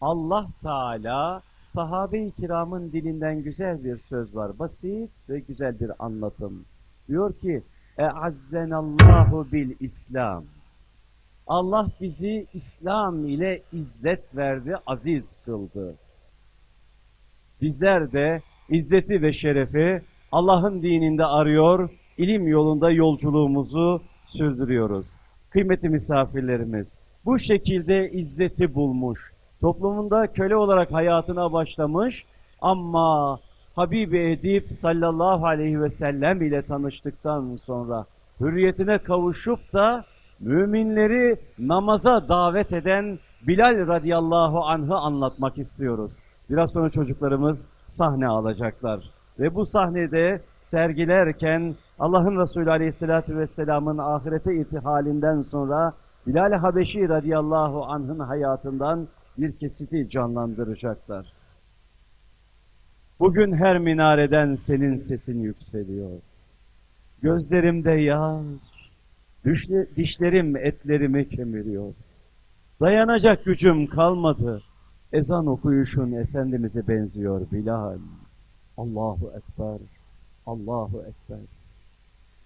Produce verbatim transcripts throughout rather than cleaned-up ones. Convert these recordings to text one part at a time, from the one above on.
Allah Teala sahabe-i kiramın dilinden güzel bir söz var. Basit ve güzel bir anlatım. Diyor ki, "E'azzenallahu bil İslam." Allah bizi İslam ile izzet verdi, aziz kıldı. Bizler de izzeti ve şerefi Allah'ın dininde arıyor, ilim yolunda yolculuğumuzu sürdürüyoruz. Kıymetli misafirlerimiz, bu şekilde izzeti bulmuş, toplumunda köle olarak hayatına başlamış ama Habibi Edip sallallahu aleyhi ve sellem ile tanıştıktan sonra hürriyetine kavuşup da müminleri namaza davet eden Bilal radıyallahu anh'ı anlatmak istiyoruz. Biraz sonra çocuklarımız sahne alacaklar. Ve bu sahnede sergilerken Allah'ın Resulü aleyhissalatü vesselamın ahirete irtihalinden sonra Bilal Habeşi radıyallahu anh'ın hayatından bir kesiti canlandıracaklar. Bugün her minareden senin sesin yükseliyor. Gözlerimde yaz, düşle- dişlerim etlerimi kemiriyor. Dayanacak gücüm kalmadı. Ezan okuyuşun Efendimiz'e benziyor Bilal. Allahu Ekber, Allahu Ekber.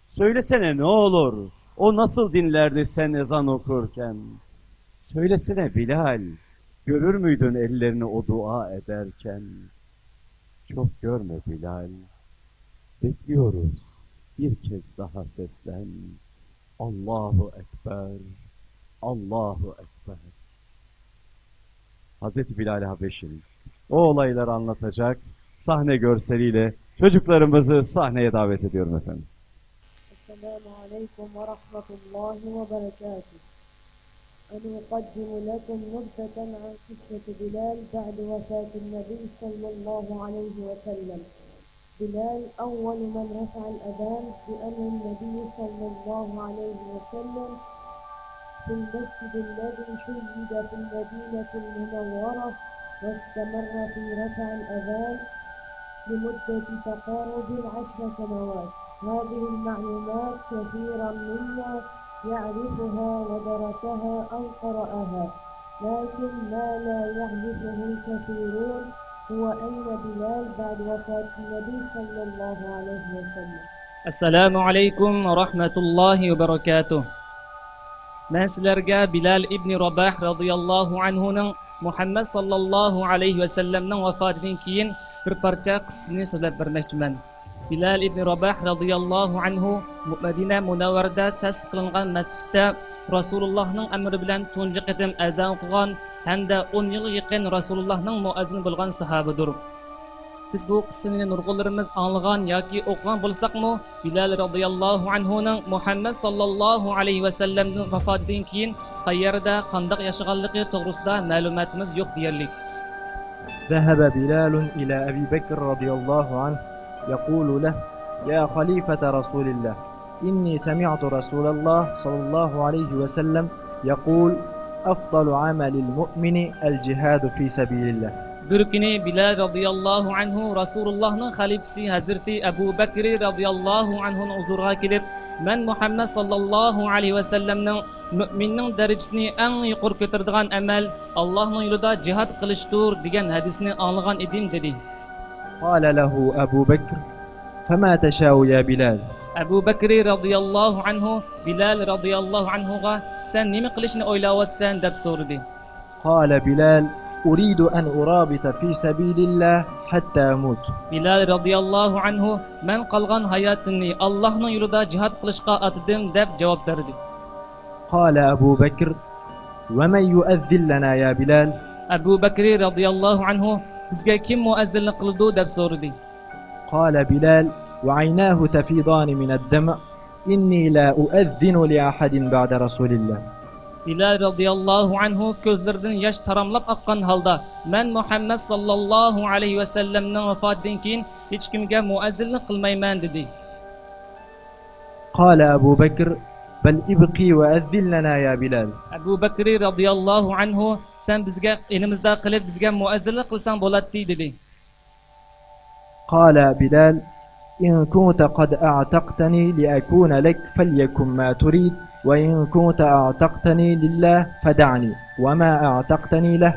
Söylesene ne olur, o nasıl dinlerdi sen ezan okurken? Söylesene Bilal, görür müydün ellerini o dua ederken? Çok görme Bilal, bekliyoruz, bir kez daha seslen. Allahu Ekber, Allahu Ekber. Hazreti Bilal Habeşi'nin o olayları anlatacak sahne görseliyle çocuklarımızı sahneye davet ediyorum efendim. السلام عليكم ورحمة الله وبركاته. أنا أقدم لكم نبذة عن قصة بلال بعد وفاة النبي صلى الله عليه وسلم. بلال أول من رفع الأذان بأمر النبي صلى الله عليه وسلم في المسجد الذي شيد في المدينة المنورة، واستمر في رفع الأذان لمدة تقارب العشر سنوات. هذه المعلومات كثيرا منا يعرفها ودرسها أو قرأها، لكن ما لا يعرفه الكثيرون هو أن بلال بعد وفاة النبي صلى الله عليه وسلم. ئەسسالامۇ ئەلەيكۇم ۋە رەھمەتۇللاھى ۋە بەرىكاتۇھ. مەن سىلەرگە بىلال ئىبنى راباھ رازىياللاھۇ ئەنھۇنىڭ مۇھەممەد ساللاللاھۇ ئەلەيھى ۋەسەللەمنىڭ ۋاپاتىدىن كېيىن بىر پارچە قىسسىسىنى سۆزلەپ بەرمەكچىمەن. بىلال ئىبنى راباھ رازىياللاھۇ ئەنھۇ مەدىنە مۇنەۋۋەرىدە تەسىس قىلىنغان مەسچىتتە رەسۇلۇللاھنىڭ ئەمرى بىلەن تۇنجى قېتىم ئەزان ئوقۇغان ھەمدە ئون يىلغا يېقىن رەسۇلۇللاھنىڭ مۇئەززىنى بولغان ساھابىدۇر. بىز بۇ قىسسىنى نۇرغۇنلىرىمىز ئاڭلىغان ياكى ئوقۇغان بولساقمۇ، بىلال رازىياللاھۇ ئەنھۇنىڭ مۇھەممەد ساللاللاھۇ ئەلەيھى ۋەسەللەمدىن ۋاپاتىدىن كېيىن قەيەردە، قانداق ياشىغانلىقى توغرىسىدا مەلۇماتىمىز يوق دېيەرلىك. ذهب بلال إلى أبي بكر رضي الله عنه يقول له: يا خليفة رسول الله، إني سمعت رسول الله صلى الله عليه وسلم يقول: أفضل عمل المؤمن الجهاد في سبيل الله. بىر كۈنى بىلال رازىياللاھۇ ئەنھۇ رەسۇلۇللاھنىڭ خەلىپىسى ھەزرىتى ئەبۇ بەكرى رازىياللاھۇ ئەنھۇنىڭ ھۇزۇرىغا كېلىپ، مەن مۇھەممەد ساللاللاھۇ ئەلەيھى ۋەسەللەمنىڭ مۆمىننىڭ دەرىجىسىنى ئەڭ يۇقىرى كۆتۈرىدىغان ئەمەل ئاللاھنىڭ يولىدا جىھاد قىلىشتۇر دېگەن ھەدىسىنى ئاڭلىغان ئىدىم، دېدى. قال له أبو بكر: فما تشاء يا بلال؟ ئەبۇ بەكرى رازىياللاھۇ ئەنھۇ بىلال رازىياللاھۇ ئەنھۇغا، سەن نېمە قىلىشنى ئويلاۋاتىسەن؟ دەپ سورىدى. قال بلال: أريد أن أرابط في سبيل الله حتى أموت. بىلال رازىياللاھۇ ئەنھۇ، مەن قالغان ھاياتىمنى ئاللاھنىڭ يولىدا جىھاد قىلىشقا ئاتىدىم، دەپ جاۋاب بەردى. قال أبو بكر: ومن يؤذن لنا يا بلال؟ ئەبۇ بەكرى رازىياللاھۇ ئەنھۇ، بىزگە كىم مۇئەززىنلىك قىلىدۇ؟ دەپ سورىدى. قال بلال وعيناه تفيضان من الدمع: إني لا أؤذن لأحد بعد رسول الله. بىلال رازىياللاھۇ ئەنھۇ كۆزلىرىدىن ياش تاراملاپ ئاققان ھالدا، مەن مۇھەممەد ساللاللاھۇ ئەلەيھى ۋەسەللەمنىڭ ۋاپاتىدىن كېيىن ھېچكىمگە مۇئەززىنلىك قىلمايمەن، دېدى. قال أبو بكر: بل ابق وأذن لنا يا بلال. ئەبۇ بەكرى رازىياللاھۇ ئەنھۇ، سەن بىزگە يېنىمىزدا قېلىپ بىزگە مۇئەززىنلىك قىلساڭ بولاتتى، دېدى. قال بلال: إن كنت قد أعتقتني لأكون لك فليكن ما تريد، وإن كنت أعتقتني لله فدعني وما أعتقتني له.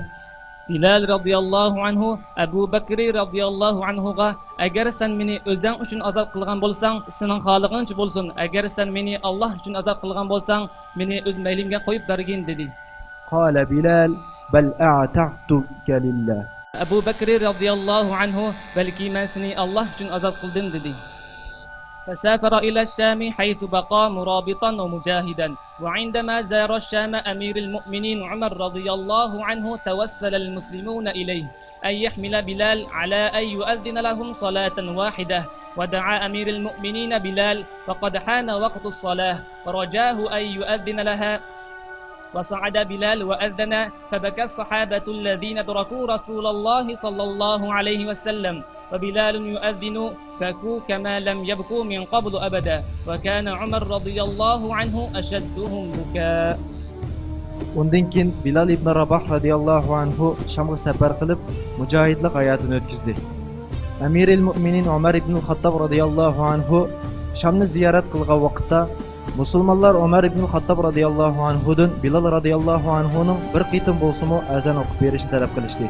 بىلال رەزىياللاھۇ ئەنھۇ ئەبۇ بەكرى رەزىياللاھۇ ئەنھۇغا، ئەگەر سەن مېنى ئۆزۈڭ ئۈچۈن ئازاد قىلغان بولساڭ، سېنىڭ خالىغىنىچە بولسۇن، ئەگەر سەن مېنى ئاللاھ ئۈچۈن ئازاد قىلغان بولساڭ، مېنى ئۆز مەيلىمگە قويۇپ بەرگىن، دېدى. قال بلال، بل أعتقتك لله. ئەبۇ بەكرى رەزىياللاھۇ ئەنھۇ، بەلكى مەن سېنى ئاللاھ ئۈچۈن ئازاد قىلدىم، دېدى. فسافر إلى الشام حيث بقى مرابطا ومجاهدا، وعندما زار الشام أمير المؤمنين عمر رضي الله عنه توسل المسلمون إليه أن يحمل بلال على أن يؤذن لهم صلاة واحدة، ودعا أمير المؤمنين بلال وقد حان وقت الصلاة، فرجاه أن يؤذن لها، وصعد بلال وأذن، فبكى الصحابة الذين تركوا رسول الله صلى الله عليه وسلم، وبلال يؤذن، بكوا كما لم يبكوا من قبل أبدا، وكان عمر رضي الله عنه أشدهم بكاء. ئۇندىن كېيىن بىلال ئىبنى راباھ رەزىياللاھۇ ئەنھۇ شامغا سەپەر قىلىپ، مۇجاھىدلىق ھاياتىنى ئۆتكۈزدى. ئەمىرىل مۆمىنىن ئۆمەر ئىبنىل خاتتاب رەزىياللاھۇ ئەنھۇ شامنى زىيارەت قىلغان ۋاقىتتا، مۇسۇلمانلار ئۆمەر ئىبنى خاتتاب رەزىياللاھۇ ئەنھۇدىن بىلال رەزىياللاھۇ ئەنھۇنىڭ بىر قېتىم بولسىمۇ ئەزان ئوقۇپ بېرىشىنى تەلەپ قىلىشتى.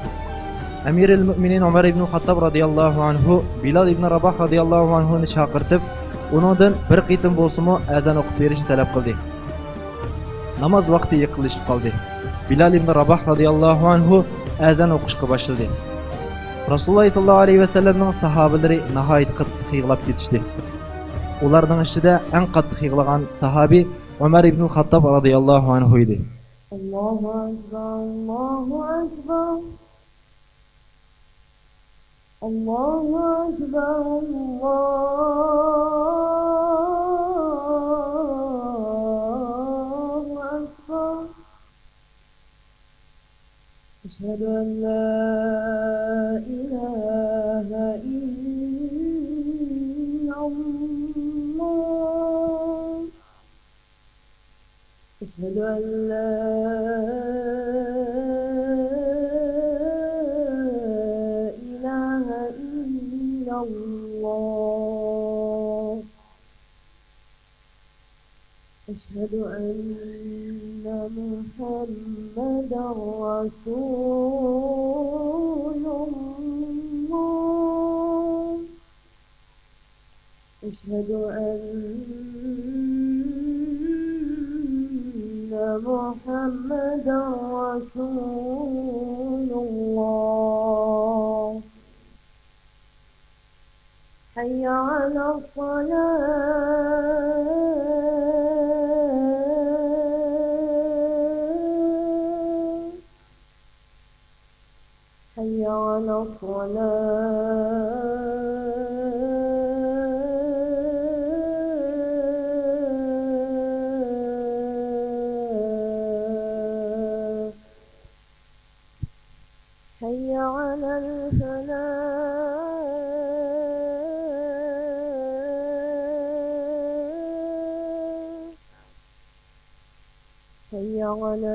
ئەمىرىل مۆمىنىن ئۆمەر ئىبنى خاتتاب رەزىياللاھۇ ئەنھۇ بىلال ئىبنى راباھ رەزىياللاھۇ ئەنھۇنى چاقىرتىپ، ئۇنىڭدىن بىر قېتىم بولسىمۇ ئەزان ئوقۇپ بېرىشنى تەلەپ قىلدى. ناماز ۋاقتى يېقىنلىشىپ قالدى. بىلال ئىبنى راباھ رەزىياللاھۇ ئەنھۇ ئەزان ئوقۇشقا باشلىدى. رەسۇلۇللاھ سەللەللاھۇ ئەلەيھى ۋەسەللەمنىڭ ساھابىلىرى ناھايىتى قاتتىق يىغلاپ كېتىشتى. ئۇلارنىڭ ئىچىدە ئەڭ قاتتىق يىغلىغان ساھابى ئۆمەر ئىبنى خاتتاب رەزىياللاھۇ ئەنھۇ ئىدى. الله أكبر، الله أكبر. الله أكبر، الله أكبر. أشهد أن لا إله إلا الله. أشهد أن لا إله إلا الله. أشهد أن محمدا رسول الله. أشهد أن محمدا رسول الله. حي على الصلاة. حي على الصلاة. حي على الفلاح. حي على